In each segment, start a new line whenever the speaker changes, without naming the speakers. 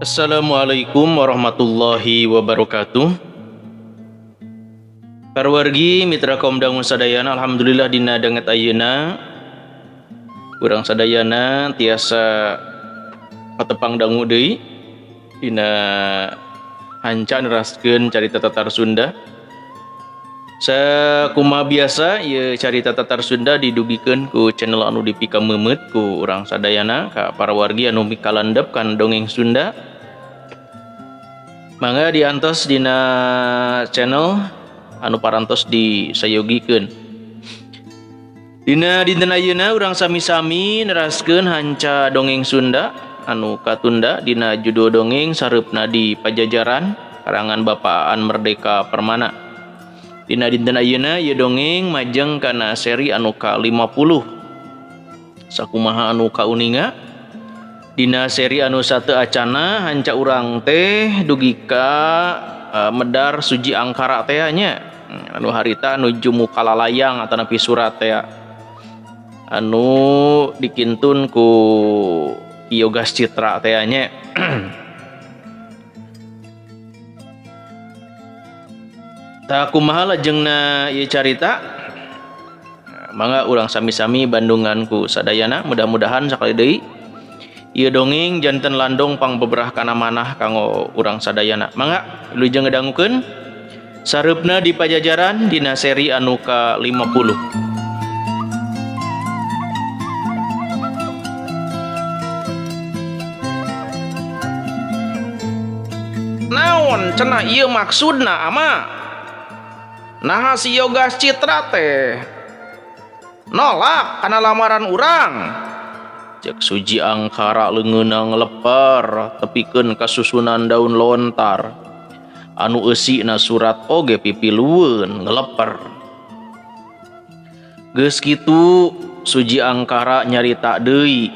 Assalamualaikum warahmatullahi wabarakatuh. Parwargi mitra kaum dangu sadayana, alhamdulillah dina danget ayeuna urang sadayana tiasa patepang dangu deui dina hanca neraskeun carita tatar Sunda. Sakumaha biasa ieu carita tatar Sunda didugikeun ku channel anu dipikameumeuet ku urang sadayana ka para wargi anu mikalandep kana dongeng Sunda. Mangga diantos dina channel anu parantos disayogikeun. Dina dinten ayeuna urang sami-sami neraskeun hanca dongeng Sunda anu katunda dina judul dongeng Sareupna di Pajajaran karangan Bapak Aan Merdeka Permana. Dina dinten ayeuna ieu dongeng majeng kana seri anu ka-50. Sakumaha anu kauninga dina seri anu sateu acana hanca urang teh dugi ka medar Suji Angkara teh nya anu harita nuju mukalalayang atanapi surat teh anu dikintun ku Ki Yogas Citra teh nya. Tah kumaha lajengna ieu carita? Mangga urang sami-sami bandungan ku sadayana, mudah-mudahan sakali deui ieu dongeng janten landong pangbeberah kana manah kanggo urang sadayana. Mangga wilujeng ngedangukeun Sareupna di Pajajaran dina seri anu ka-50. Naon cenah ieu maksudna ama? Naha si Yogas Citra teh nolak kana lamaran urang. Cek Suji Angkara leungeunna ngeleper tepikeun ka susunan daun lontar anu eusina surat oge pipilueun ngeleper. Geus kitu Suji Angkara nyarita deui.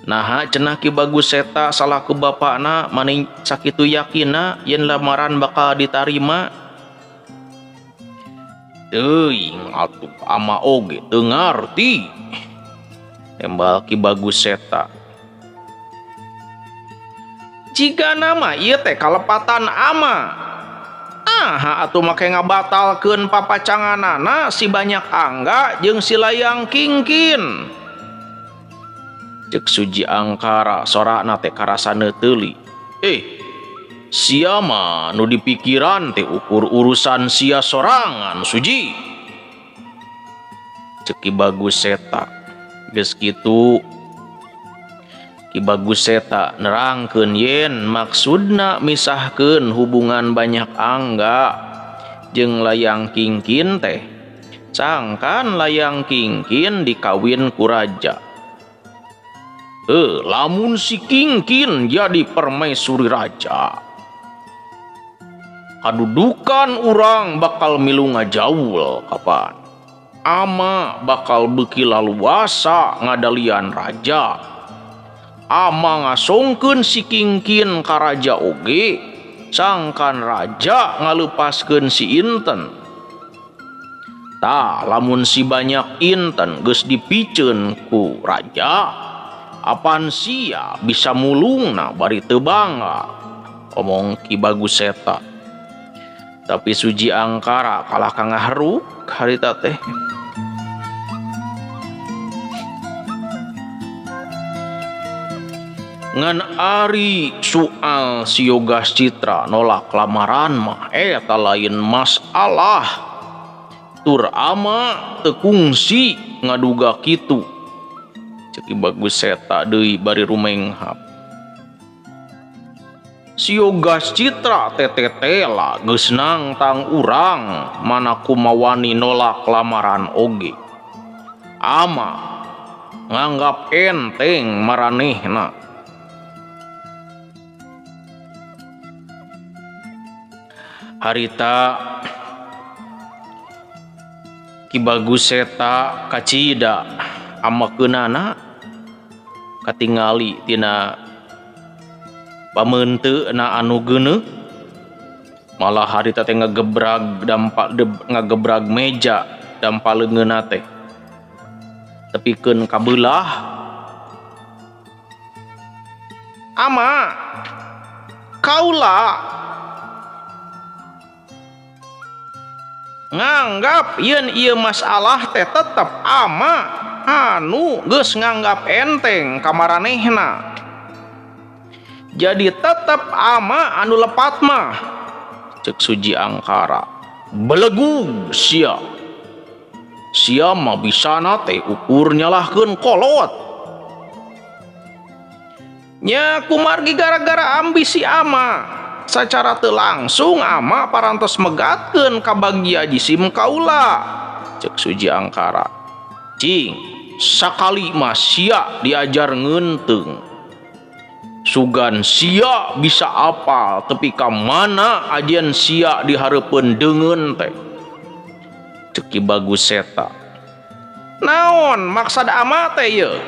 Naha cenah Ki Bagus Seta salaku bapakna maning sakitu yakinna yen lamaran bakal ditarima. Teuing atuh ama oge teu ngarti. Tembal Ki Bagus Seta. Jigana mah ieu teh kalepatan ama. Aha atuh make ngabatalkeun papacanganana si Banyak Angga jeung si Layang Kingkin. Cek Suji Angkara sorana teh karasa neuteuli. Sia mah nu dipikiran teh ukur urusan sia sorangan Suji. Cek Ki Bagus Seta. Geus kitu Ki Bagus Seta nerangkeun yen maksudna misahkeun hubungan Banyak Angga jeung Layang Kingkin teh sangkan Layang Kingkin dikawin ku raja. Lamun si Kingkin jadi permaisuri raja, kadudukan urang bakal milu ngajaul kapan. Ama bakal beuki laluasa ngadalian raja. Ama ngasongkeun si Kingkin ka raja oge, sangkan raja ngaleupaskeun si Inten. Tah lamun si Banyak Inten geus dipiceun ku raja, apan sia bisa mulungna bari teu bangga, omong Ki Bagus Seta. Tapi Suji Angkara kalah ka ngaharuk harita teh. Ngan ari soal si Yogas Citra nolak lamaran mah eta lain masalah. Tur ama teu kungsi ngaduga kitu. Cek Ki Bagus Seta deui bari rumenghap. Si Yogas Citra tetetela geus nangtang urang mana kumawani nolak lamaran oge. Ama nganggap enteng maranehna. Harita Ki Bagus Seta kacida amakeunana katingali tina pamenteuna anu geuneuh. Malah harita teh ngagebrag dampak ngagebrag meja dampa leungeunna teh tepikeun kabelah. Ama kaula nganggap yen ieu masalah teh tetep ama anu geus nganggap enteng ka maranehna. Jadi tetep ama anu lepat mah. Cek Suji Angkara. Belegug sia. Sia mah bisana teh ukur nyalahkeun kolot. Nya kumargi gara-gara ambisi ama. Sacara teu langsung ama parantos megatkeun ka bagia jisim kaula. Cek Suji Angkara. Cing, sakali mah sia diajar ngeunteung. Sugan sia bisa apal tepi ka mana ajian sia dihareupeun deungeun teh. Cek Ki Bagus Seta. Naon maksad ama teh ieu?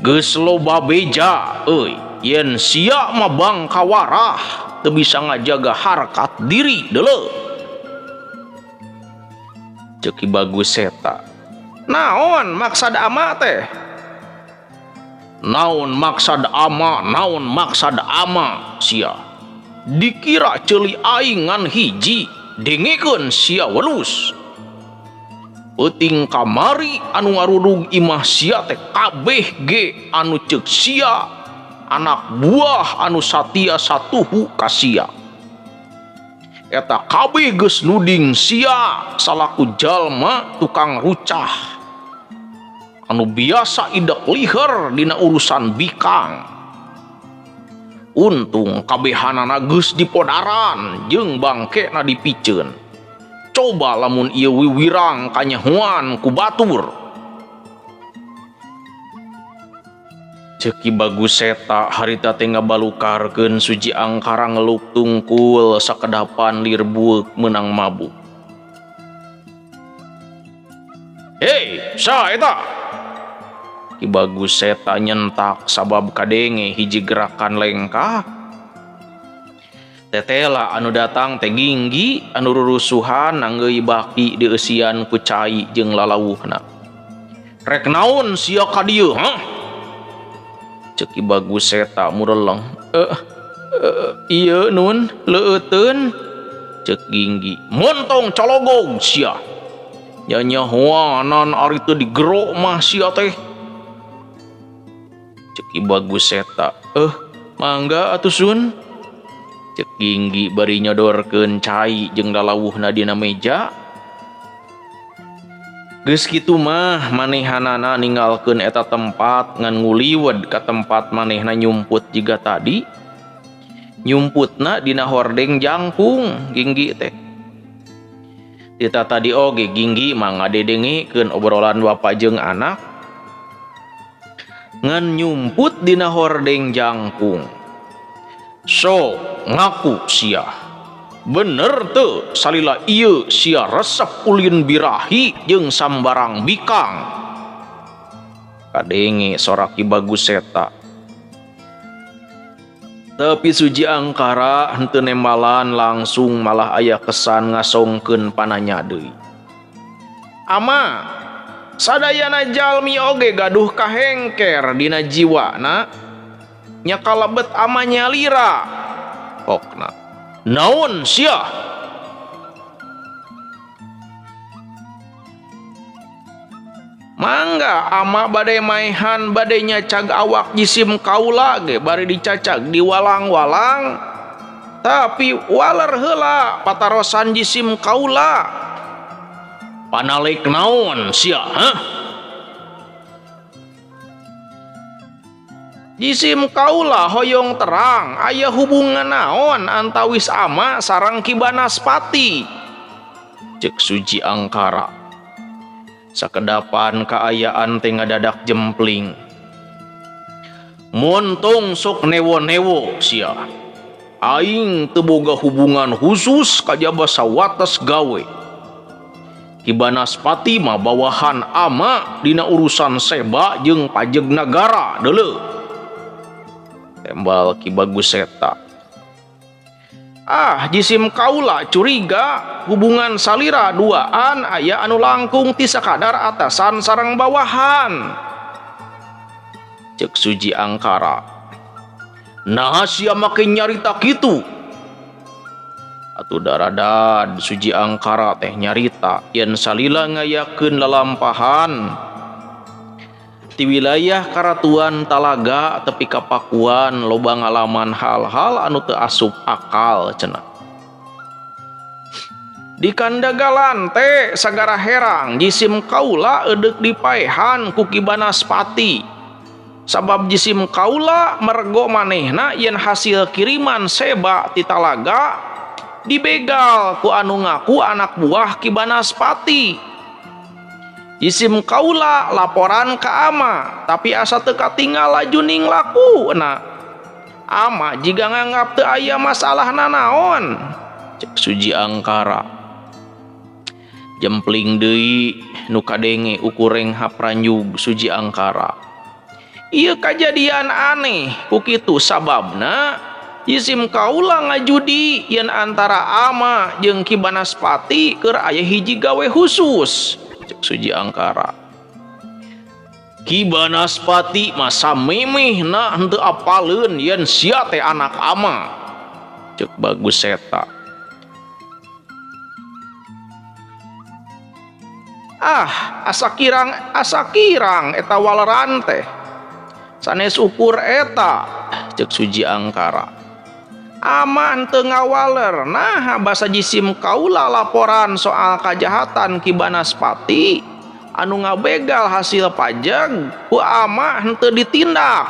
Geus loba beja euy, yen sia mah bangkawarah teu bisa ngajaga harkat diri deuleu. Cek Ki Bagus Seta. Naon maksad ama teh? Naon maksad ama, naon maksad ama sia. Dikira ceuli aing ngan hiji, dengekeun sia welus. Peuting kamari anu ngarudug imah sia teh kabeh ge anu ceuk sia anak buah anu satia satuhu ka sia. Eta kabeh geus nuding sia salaku jalma tukang rucah anu biasa idek liher dina urusan bikang. Untung kabehanana geus dipodaran jeung bangkena dipiceun. Coba lamun ieu wiwirang kanyahoan ku batur. Cek Ki Bagus Seta harita teh ngabalukarkeun Suji Angkara ngeluk tungkul sakedapan lir bueuk meunang mabuk. Hei, saha eta? Ki Bagus Seta nyentak sabab kadenge hiji gerakan lengkah. Tetela anu datang teh ginggi anu rurusuhan nanggeui baki dieusian ku cai jeung lalawuhna. Rek naon sia ka dieu, hah? Cek Ki Bagus Seta mureleng. Ieu nun leueuteun. Cek ginggi. Montong cologog sia. Nyanyahoanan ari teu digero mah sia teh. Cek Ki Bagus Seta. Mangga atuh sun. Cek ginggi bari nyodorkeun cai jeung lalawuhna dina meja. Geus kitu mah manehanana ninggalkeun eta tempat ngan nguliwed ka tempat manehna nyumput jiga tadi. Nyumputna dina hordeng jangkung ginggi teh. Tita tadi oge ginggi mah ngadedengekeun obrolan bapa jeung anak. Ngan nyumput dina hordeng jangkung. So ngaku sia. Bener teu salila ieu sia resep ulin birahi jeung sambarang bikang. Kadenge sora Ki Bagus Seta. Tapi Suji Angkara henteu nembalan langsung malah aya kesan ngasongkeun pananya deui. Ama sadayana jalmi oge gaduh kahengker dina jiwana. Nya kalebet ama nyalira. Pokna. Naon sia? Mangga ama bade maehan bade nyacag awak jisim kaula ge bari dicacag diwalang-walang. Tapi waler heula patarosan jisim kaula. Panalik naon sia, hah? Jisim kaula hoyong terang aya hubungan naon antawis ama sareng Ki Banaspati. Cek Suji Angkara. Sakedapan kaayaan teh ngadadak jempling. Montong sok newo-newo sia. Aing teu boga hubungan khusus kajaba sawates gawe. Ki Banaspati mah bawahan ama dina urusan seba jeung pajeg nagara deuleu. Tembal Ki Bagus Seta. Ah, jisim kaula curiga hubungan salira duaan aya anu langkung ti sakadar atasan sareng bawahan. Cek Suji Angkara. Naha sia make nyarita kitu? Atuh daradad Suji Angkara teh nyarita yen salila ngayakeun lalampahan ti wilayah Karatuan Talaga tepi ka Pakuan loba ngalaman hal-hal anu teu asup akal cenah. Di Kandagalan teh Sagara Herang jisim kaula eudek dipaehan ku Ki Banaspati. Sabab jisim kaula mergo manehna yen hasil kiriman seba ti Talaga dibegal ku anu ngaku anak buah Ki Banaspati. Jisim kaula laporan ka ama tapi asa teu katingal lajuning lakuna. Ama jiga nganggap teu aya masalah nanaon. Cek Suji Angkara. Jempling deui nu kadenge ukureng hapranjug Suji Angkara. Ieu kajadian aneh ku kitu sababna jisim kaula ngajudi yen antara ama jeung Ki Banaspati keur aya hiji gawe khusus. Cek Suji Angkara. Ki Banaspati mah samemehna henteu apaleun yen sia teh anak ama. Cek Bagus Seta. Ah, asa kirang eta waleran teh. Sanes ukur eta, cek Suji Angkara. Ama henteu ngawaler, naha basa jisim kaula laporan soal kajahatan Ki Banaspati anu ngabegal hasil pajak ku ama henteu ditindak.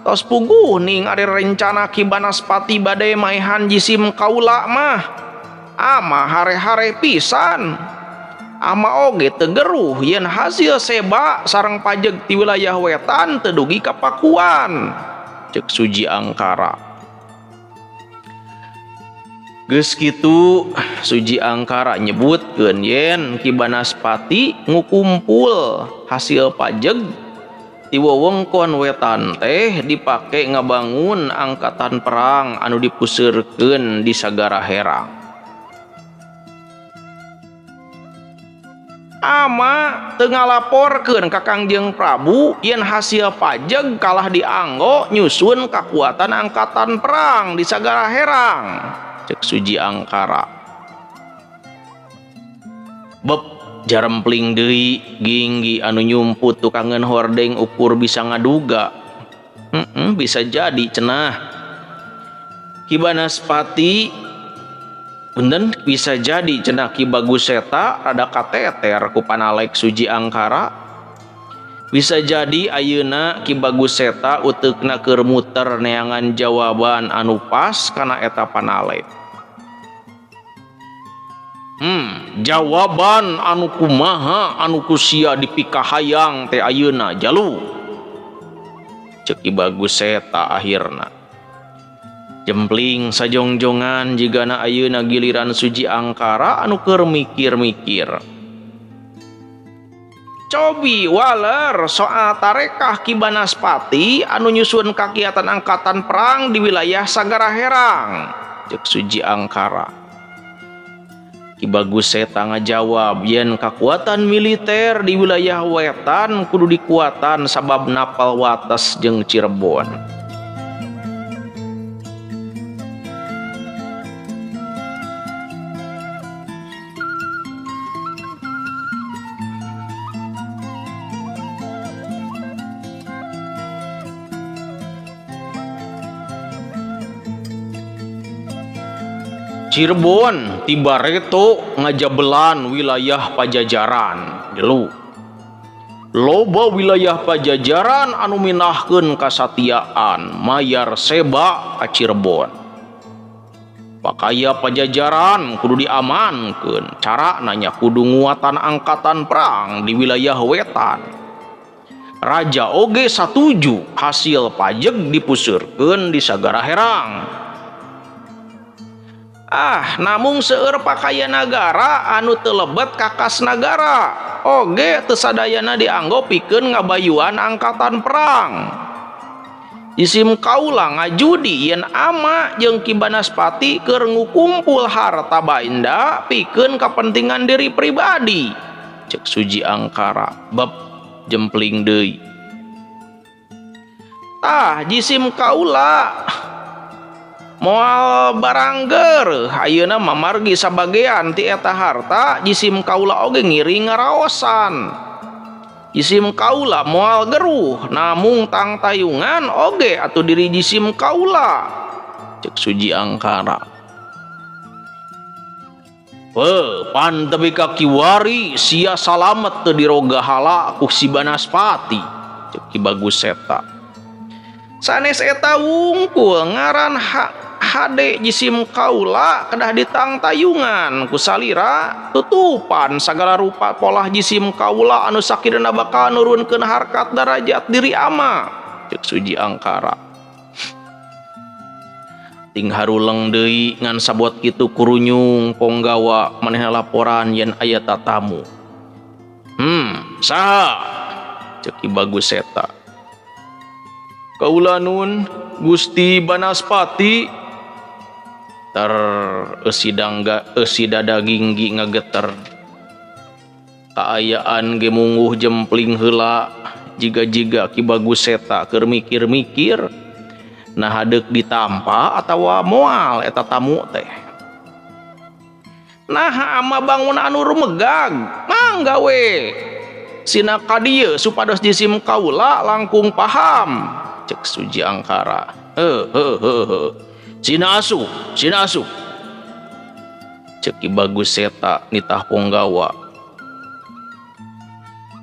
Tos puguh ning ari rencana Ki Banaspati bade maehan jisim kaula mah. Ama hare-hare pisan. Ama oge teu geruh yen hasil seba sareng pajeg ti wilayah wetan teu dugi ka Pakuan. Cek Suji Angkara. Geus kitu Suji Angkara nyebutkeun yen Ki Banaspati ngukumpul hasil pajeg ti wewengkon wetan teh dipake ngabangun angkatan perang anu dipuseurkeun di Sagara Herang. Ama teu ngalaporkeun ka Kangjeng Prabu yen hasil pajeg kalah dianggo nyusun kakuatan angkatan perang di Sagara Herang. Cek Suji Angkara. Beb jarempling deui ginggi anu nyumput tukangeun hordeng ukur bisa ngaduga. Bisa jadi cenah. Ki Banaspati punten bisa jadi cenah Ki Bagus Seta rada kateter ku panalek Suji Angkara. Bisa jadi ayeuna Ki Bagus Seta uteukna keur muter neangan jawaban anu pas kana eta panalek. Jawaban anu kumaha anu kusia dipikahayang teh ayeuna jalu. Cek Ki Bagus Seta akhirna. Jempling sajongjongan jigana ayeuna giliran Suji Angkara anu keur mikir-mikir. Cobi waler soal tarekah Ki Banaspati anu nyusun kakiatan angkatan perang di wilayah Sagara Herang. Cek Suji Angkara. Ki Bagus Seta ngajawab yen kakuatan militer di wilayah wetan kudu dikuatan sabab napal wates jeung Cirebon. Cirebon ti bareto ngajabelan wilayah Pajajaran. Delu. Loba wilayah Pajajaran anu minahkeun kasatiaan mayar seba ka Cirebon. Pakaya Pajajaran kudu diamankeun, cara nanya kudu nguatan angkatan perang di wilayah wetan. Raja oge satuju hasil pajeg dipuseurkeun di Sagara Herang. Ah, namung seueur pakaya nagara anu teu lebet kakas nagara. Oge teu sadayana dianggo pikeun ngabayuan angkatan perang. Isim kaula ngajudi yen ama jeung Ki Banaspati keur ngukumpul harta banda pikeun kapentingan diri pribadi. Cek Suji Angkara bab jempling deui. Tah jisim kaula moal barangger ayeuna mamargi sabagean ti eta harta jisim kaula oge ngiring ngaraosan. Jisim kaula moal geruh namung tangtayungan oge atuh diri jisim kaula. Cek Suji Angkara. Pan tepi ka kiwari sia salamet teu dirogahala ku si Banaspati. Cek Ki Bagus Seta. Sanes eta wungkul ngaran hade jisim kaula kedah ditangtayungan ku salira tutupan sagala rupa polah jisim kaula anu sakirana bakal nurunkeun harkat darajat diri ama. Cek Suji Angkara. Ting haruleng deui ngan sabot kitu kurunyung ponggawa manehna laporan yen aya tatamu. Saha? Cek Ki Bagus Seta. Kaula nun Gusti Banaspati. Ter eusi dangga eusi dada ginggi ngageter. Kaayaan ge mungguh jempling heula jiga-jiga Ki Bagus Seta keur mikir-mikir nah hadeuk ditampa atawa moal eta tamu teh. Nah ama bangun anu rumegag mangga we sina ka dieu supados jisim kaula langkung paham. Cek Suji Angkara. Heuh. Sina asup, sina asup. Cek Ki Bagus Seta nitah ponggawa.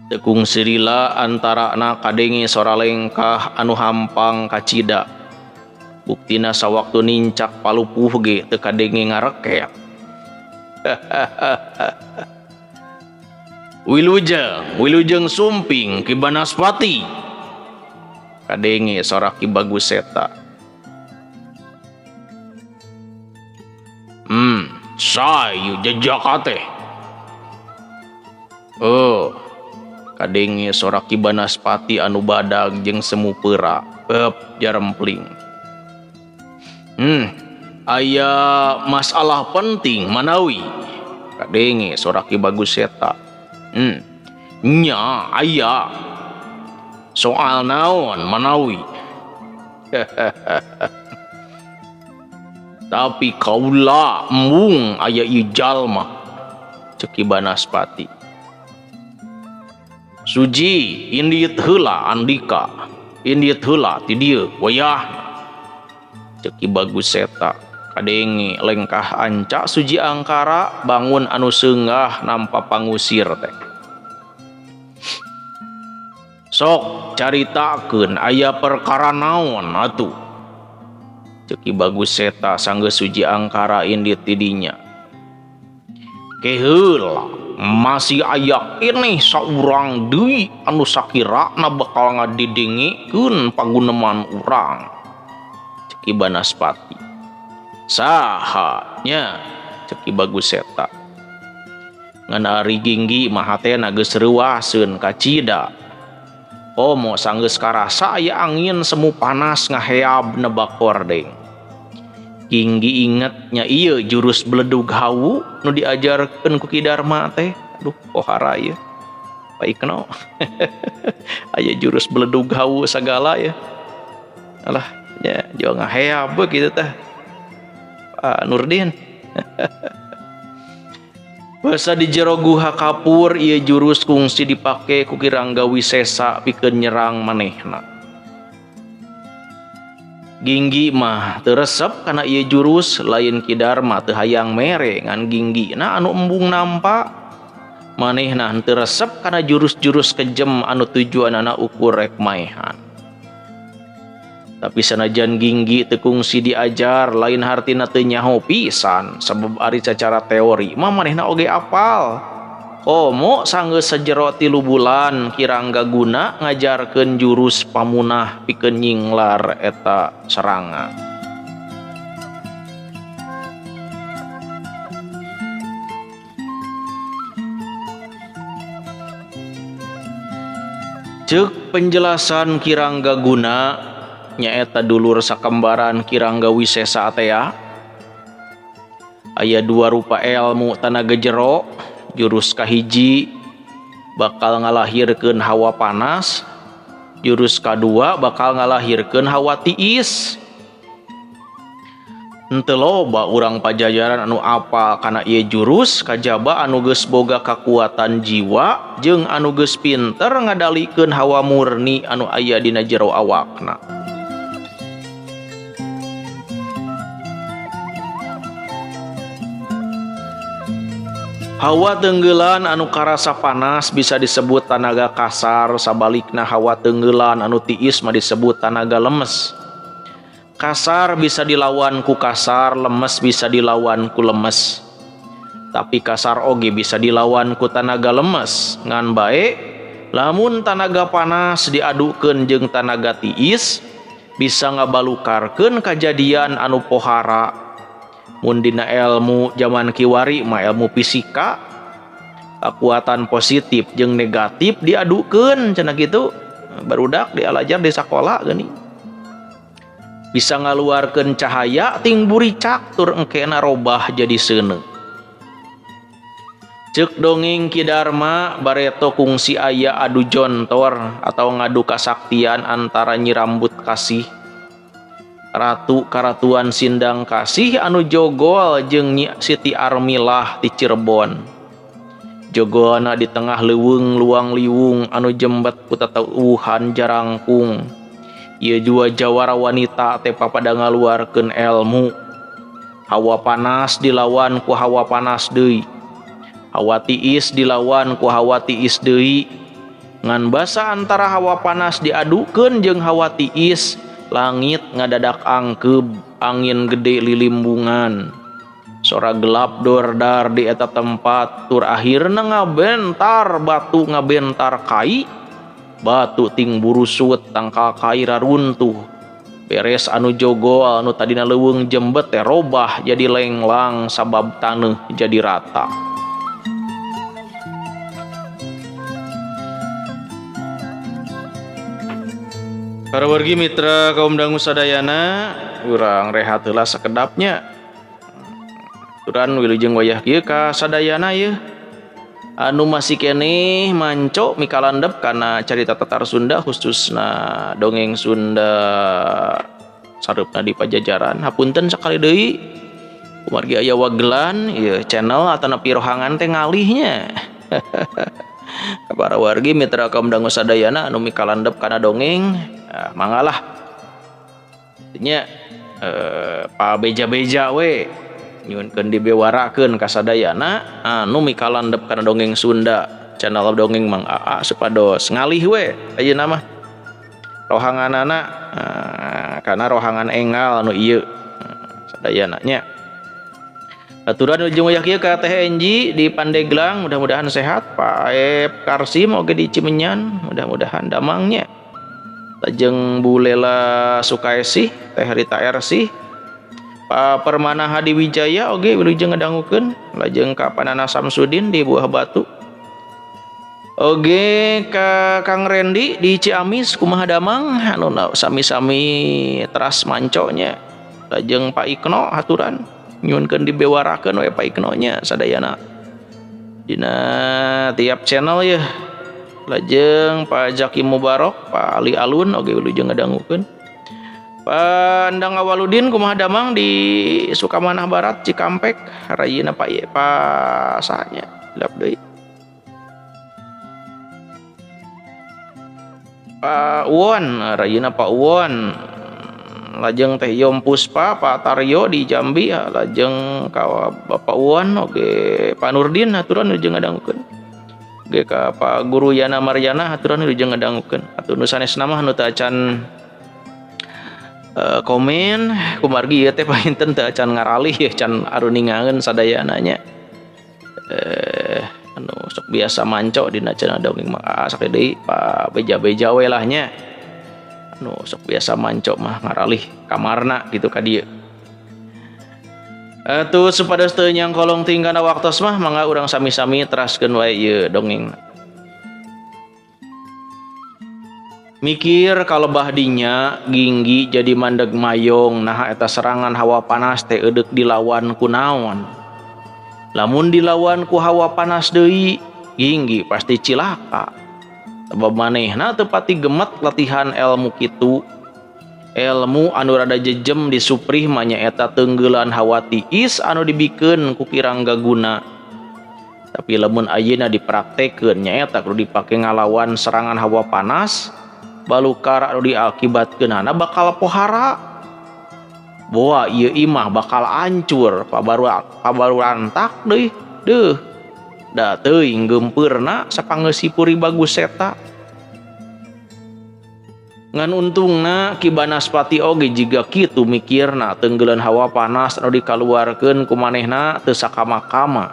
Tekung sirila antarana kadenge sora lengkah anu hampang kacida. Buktina sawaktu nincak palupuh ge teu kadenge ngarekek. Wilujeng, wilujeng sumping Ki Banaspati. Kadenge sora Ki Bagus Seta. Sayu jejaka teh. Oh, kadenge sora Ki Banaspati anu badag jeung semu peura. Beup jarempling. Aya masalah penting manawi. Kadenge sora Ki Bagus Seta. Nya aya. Soal naon manawi. Tapi kaula embung aya ieu jalma. Cek Ki Banaspati. Suji indit heula andika. Indit heula ti dieu wayahna. Cek Ki Bagus Seta. Kadenge lengkah anca Suji Angkara bangun anu seunggah nampa pangusir teh. Sok caritakeun aya perkara naon atuh. Cek Ki Bagus Seta sanggeus Suji Angkara indit ti dinya. Keheula masih aya keneh saurang deui anu sakirana bakal ngadidengikeun paguneman urang. Cek Ki Banaspati. Saha nya? Cek Ki Bagus Seta. Ngan ari Ginggi mah hatena geus reuaseun kacida. Komo sanggeus karasa aya angin semu panas ngaheab nebak hordeng. Ginggi inget nya ieu jurus beledug hawu nu diajarkeun ku Ki Darma teh. Aduh, pohara ieu. Pak Ikno. Aya jurus beledug hawu sagala ya. Alah, nya jauh ngaheab we kitu teh. Pak Nurdin. Basa di jero guha kapur ieu jurus kungsi dipake ku Ki Rangga Wisesa pikeun nyerang manehna. Ginggi mah teu resep kana ieu jurus lain Ki Darma teu hayang mere ngan Ginggi na anu embung nampa. Manehna teu resep kana jurus-jurus kejem anu tujuanana ukur rek maehan. Tapi sanajan Ginggi teu kungsi diajar lain hartina teu nyaho pisan sabab ari sacara teori mah manehna oge apal. Komo sanggeus sajero 3 bulan Ki Rangga Guna ngajarkeun jurus pamunah pikeun nyinglar eta serangan. Ceuk penjelasan Ki Rangga Guna nyaeta dulur sakembaran Ki Rangga Wisesa tea. Aya 2 rupa elmu tanaga jero, jurus kahiji bakal ngalahirkeun hawa panas, Jurus kadua bakal ngalahirkeun hawa tiis. Henteu loba urang Pajajaran anu apal kana ieu jurus kajaba anu geus boga kakuatan jiwa jeung anu geus pinter ngadalikeun hawa murni anu aya dina jero awakna. Hawa tenggelan anu karasa panas bisa disebut tanaga kasar, sabalikna hawa tenggelan anu tiis mah disebut tanaga lemes. Kasar bisa dilawan ku kasar, lemes bisa dilawan ku lemes. Tapi kasar oge bisa dilawan ku tanaga lemes. Ngan bae, lamun tanaga panas diadukeun jeung tanaga tiis, bisa ngabalukarkeun kajadian anu pohara. Mun dina ilmu zaman kiwari mah ilmu fisika, kekuatan positif jeung negatif diadukeun cenah kitu. Barudak dialajar di sakola geuning. Bisa ngaluarkeun cahaya ting buricak tur engkena robah jadi seuneu. Ceuk dongeng Ki Darma bareto kungsi aya adu jontor atau ngadu kasaktian antara Nyi Rambut Kasih, Ratu Karatuan Sindang Kasih anu jogol jeung Nyi Siti Armilah di Cirebon. Jogolna di tengah leuweung luang liwung anu jembet ku tateuhan jarangkung. Ieu jua jawara wanita teh papada ngaluarkeun elmu. Hawa panas dilawan ku hawa panas deui. Hawa tiis dilawan ku hawa tiis deui. Ngan basa antara hawa panas diadukeun jeung hawa tiis, langit ngadadak angkeub, angin gede lilimbungan. Sora gelap dordar di eta tempat, tur akhirna ngabentar batu ngabentar kai, batu ting burusut tangkal kai raruntuh. Beres anu jogol anu tadina leuweung jembet teh robah jadi lenglang sabab taneuh jadi rata. Para wargi mitra kaum dangu sadayana, urang rehat heula sakedapnya. Turan wilujeng wayah kieu ka sadayana yeuh. Anu masih keneh manco mikalandep kana carita tatar Sunda khususna dongeng Sunda sareupna di Pajajaran. Hapunten sakali deui kumargi aya wagelan ieu channel atanapi rohangan teh ngalihnya. Para wargi mitra kaum dangu sadayana anu mikalandep kana dongeng, mangalah. Nya pa beja-beja we nyuhunkeun dibewarakeun ka sadayana anu mikalandep kana dongeng Sunda channel dongeng Mang AA supados ngalih we ayeuna mah rohanganana kana rohangan enggal anu ieu sadayana nya. Aturan ujung wayah kieu ka Teh Enji di Pandeglang mudah-mudahan sehat, Pak Aep Karsim oge di Cimenyan mudah-mudahan damangnya. Lajeng Bu Lela Sukaesih, Teh Rita Ersih, Pak Permana Hadi Wijaya oge wilujeng ngadangukeun, lajeng ka Panana Samsudin di Buah Batu. Oge ka Kang Rendi di Ciamis kumaha damang anu sami-sami teras manconya. Lajeng Pak Ikno haturan nyuhunkeun dibewarakeun we Pak Ikno nya sadayana dina tiap channel yeuh. Lajeng Pak Zaki Mubarok, Pak Ali Alun oge wilujeng ngadangukeun. Pak Andang Awaludin kumaha damang di Sukamanah Barat Cikampek rayina Pak Ye Pak sahanya lap deui. Pak Uwon rayina Pak Uwon. Lajeng Teh Yom Puspa, Pak Taryo di Jambi, lajeng ka Bapak Uwon oge Pak Nurdin haturan wilujeng ngadangukeun. Oge ka Pak Guru Yana Maryana haturan wilujeng ngadangukeun. Atuh nu sanesna mah nu teu acan komen kumargi ieu teh pahinten teu acan ngaralih ya can aruningaeun sadayana nya. Anu sok biasa manco dina channel dongeng mah sakali deui Pak beja-beja we lah nya. Anu sok biasa manco mah ngaralih kamarna gitu ka dieu. Atuh supados teu nyangkolong tingkana waktos mah mangga urang sami-sami teraskeun wae ieu dongeng. Mikir kalebah dinya Ginggi jadi mandeg mayong naha eta serangan hawa panas teh eudek dilawan ku naon. Lamun dilawan ku hawa panas deui Ginggi pasti cilaka. Sabab manehna teu pati gemet latihan elmu kitu. Elmu anu rada jejem disuprih mah nyaeta teunggeulan hawa tiis anu dibikeun ku Ki Ranggaguna. Tapi lamun ayeuna dipraktekeun nyaeta kudu dipake ngalawan serangan hawa panas, balukar anu diakibatkeunana bakal pohara. Boa ieu imah bakal hancur, pabarurantak deui. Deuh, da teuing geumpeurna sapangeusi Puri Bagus Seta. Ngan untungna Ki Banaspati oge jiga kitu mikirna teunggeulan hawa panas anu dikaluarkeun ku manehna teu sakama-kama.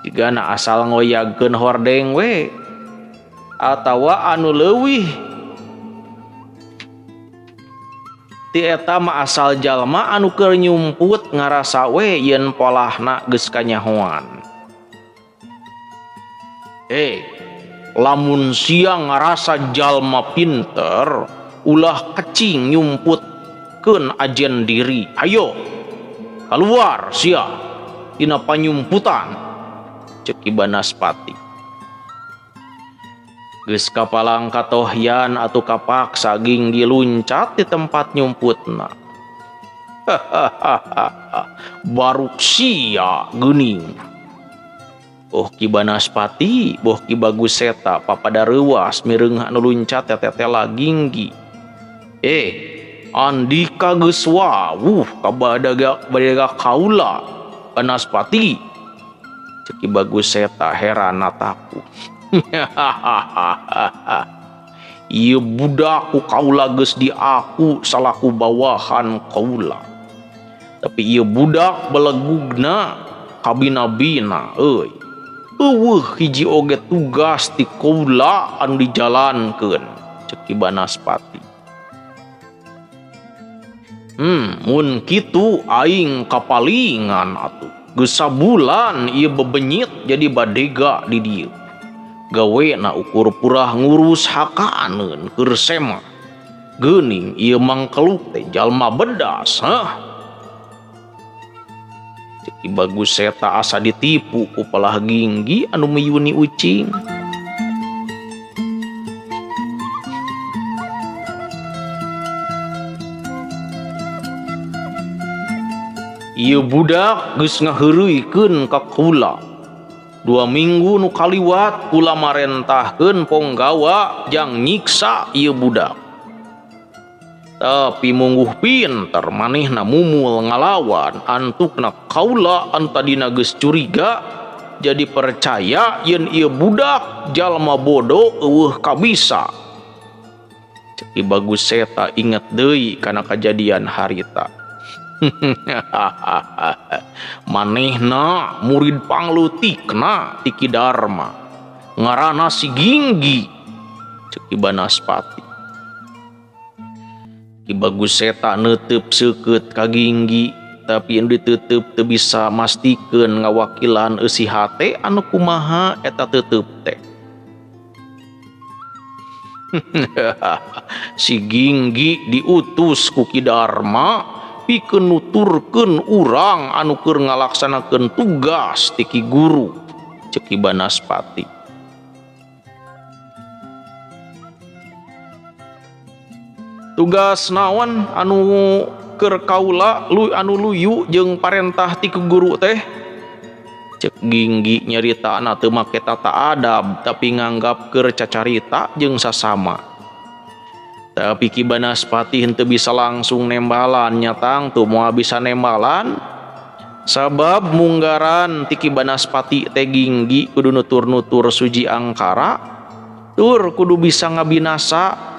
Jigana asal ngoyagkeun hordeng we atawa anu leuwih ti eta mah asal jalma anu keur nyumput ngarasa we yen polahna geus kanyahoan. Lamun sia ngarasa jalma pinter, ulah kecing nyumputkeun ajen diri. Hayo, keluar sia tina panyumputan, cek Ki Banaspati. Geus kapalang katohyan atuh kapaksa Ginggi luncat di tempat nyumputna. Baruk sia geuning. Boh Ki Banaspati, boh Ki Bagus Seta papada reuas mireung anu luncat tetela Ginggi. Andika geus wawuh ka badega kaula Banaspati. Cek Ki Bagus Seta heran taku. Ieu budak ku kaula geus diaku salaku bawahan kaula. Tapi ieu budak belegugna kabina-bina euy. Eueuh hiji oge tugas ti kaula anu dijalankeun, cek Ki Banaspati. Mun kitu aing kapalingan atuh. Geus sabulan ieu bebenyit jadi badega di dieu. Gawena ukur purah ngurus hakaaneun keur sema. Geuning ieu mangkeluk teh jalma bedas, hah? Cek Ki Bagus Seta asa ditipu ku pelah Ginggi anu miyuni ucing. Ieu budak geus ngaheureuykeun ka kula. 2 minggu nu kaliwat kula marentahkeun ponggawa jang nyiksa ieu budak. Tapi mungguh pinter manehna mumul ngalawan antukna kaula anu tadina geus curiga jadi percaya yen ieu budak jalma bodoh eueuh kabisa. Cek Ki Bagus Seta inget deui kana kajadian harita. Manehna murid panglutikna ti Ki Darma ngaranna si Ginggi, cek Ki Banaspati. Ki Bagus Seta neuteub seukeut ka Ginggi, tapi anu diteuteub teu bisa mastikeun ngawakilan eusi hate anu kumaha eta teuteub teh. Si Ginggi diutus ku Ki Darma pikeun nuturkeun urang anu keur ngalaksanakeun tugas ti Ki Guru, cek Ki Banaspati. Tugas naon anu keur kaula anu luyu jeung parentah ti Ki Guru teh? Cek Ginggi nyaritana teu make tata adab tapi nganggap keur cacarita jeung sasama. Tapi Ki Banaspati henteu bisa langsung nembalan, nya tangtu moal bisa nembalan sabab munggaran ti Ki Banaspati teh Ginggi kudu nutur-nutur suji angkara tur kudu bisa ngabinasa.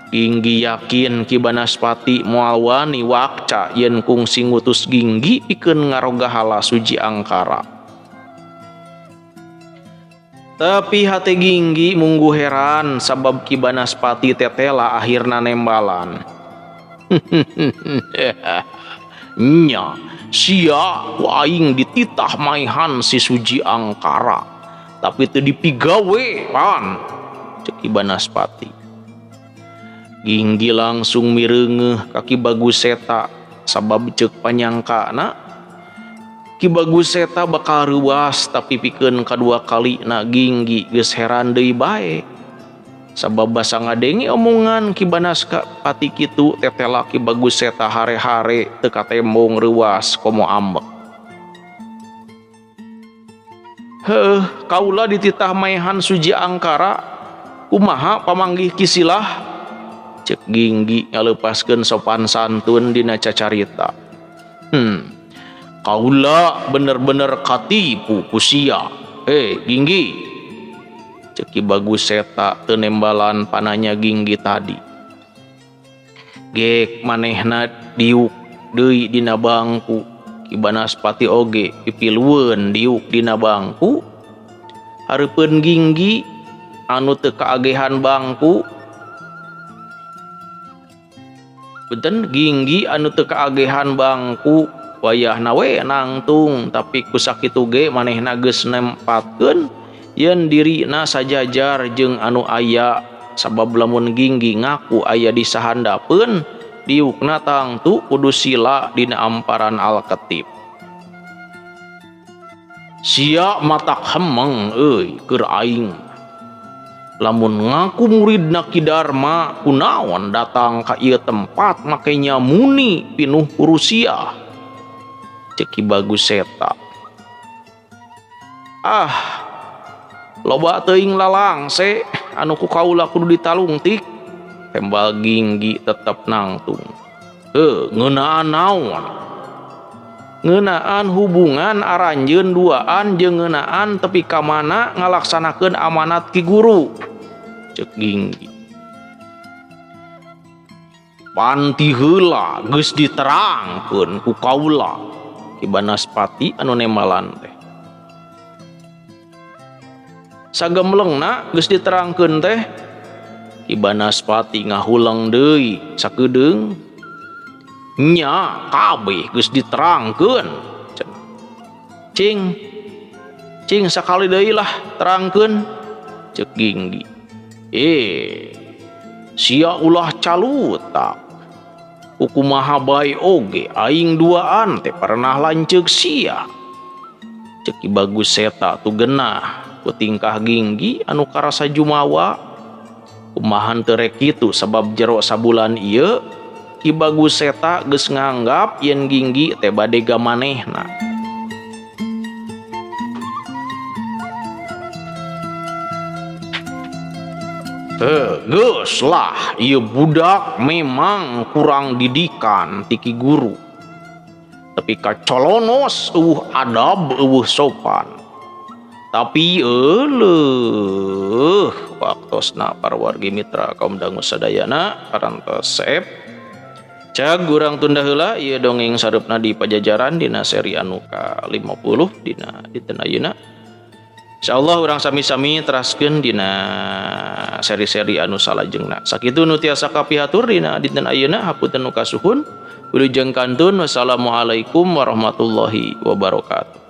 Ginggi yakin Ki Banaspati moal wani wakca yen kungsi ngutus Ginggi pikeun ngarogahala suji angkara. Tapi hate Ginggi munggu heran sabab Ki Banaspati tetela akhirna nembalan. Nya, sia ku aing dititah maihan si suji angkara, tapi teu dipigawe pan, cek Ki Banaspati. Ginggi langsung mireungeuh ka Ki Bagus Seta sabab ceuk panyangkana Ki Bagus Seta bakal reuas tapi pikeun kadua kalina Ginggi geus heran deui bae. Sabab basa ngadenge omongan Ki Banaspati kitu tetela Ki Bagus Seta hare-hare teu katembong reuas komo ambek. Heuh, kaula dititah maehan Suji Angkara kumaha pamanggih Ki Silah? Ceuk Ginggi ngaleupaskeun sopan santun dina cacarita. Kaula bener-bener katipu ku sia. Ginggi. Ceuk Ki Bagus Seta teu nembalan pananya Ginggi tadi. Gek manehna diuk deui dina bangku. Ki Banaspati oge pipilueun diuk dina bangku. Hareupeun Ginggi anu teu kaagehan bangku. Benten Ginggi anu teu kaagehan bangku wayahna we nangtung tapi ku sakitu ge manehna geus nempatkeun yen dirina sajajar jeung anu aya sabab lamun Ginggi ngaku aya di sahandapeun diukna tangtu kudu sila dina amparan alketip. Sia matak hemeng euy keur aing. Lamun ngaku muridna Ki Darma kunaon datang ka ieu tempat make nyamuni pinuh kurusiah. Ceuk Ki Bagus Seta. Ah, loba teuing lalangse anu ku kaula kudu ditalungtik. Tembal Ginggi tetep nangtung. Heuh, ngeunaan naon? Ngeunaan hubungan aranjeun duaan jeung ngeunaan tepi ka mana ngalaksanakeun amanat Ki Guru. Ceuk Ginggi. Panti heula geus diterangkeun ku kaula. Ki Banaspati anu nembalan teh. Sagemlengna geus diterangkeun teh Ki Banaspati ngahuleng deui sakedeung. Nya kabeh geus diterangkeun. Cing cing sakali deui lah terangkeun. Ceuk Ginggi. Sia ulah calutak. Kumaha bae oge aing duaan teh pernah lanceuk sia. Ceuk Ki Bagus Seta tu genah ku tingkah Ginggi anu karasa jumawa. Kumaha teu rek kitu sabab jero sabulan ieu Ki Bagus Seta geus nganggap yen Ginggi teh bade gamanehna. Geus lah ieu budak memang kurang didikan ti Ki Guru. Tapi kacolonos eueuh adab eueuh sopan. Tapi euleuh waktosna para wargi mitra kaum dangu sadayana parantos seep. Cag urang tunda heula ieu dongeng sareupna di Pajajaran dina seri anu ka-50 dina dinten ayeuna. Insyaallah urang sami-sami teraskeun dina seri-seri anu salajengna. Sakitu nu tiasa kapihatur dina dinten ayeuna, hapunten nu kasuhun. Wilujeng kantun, wassalamualaikum warahmatullahi wabarakatuh.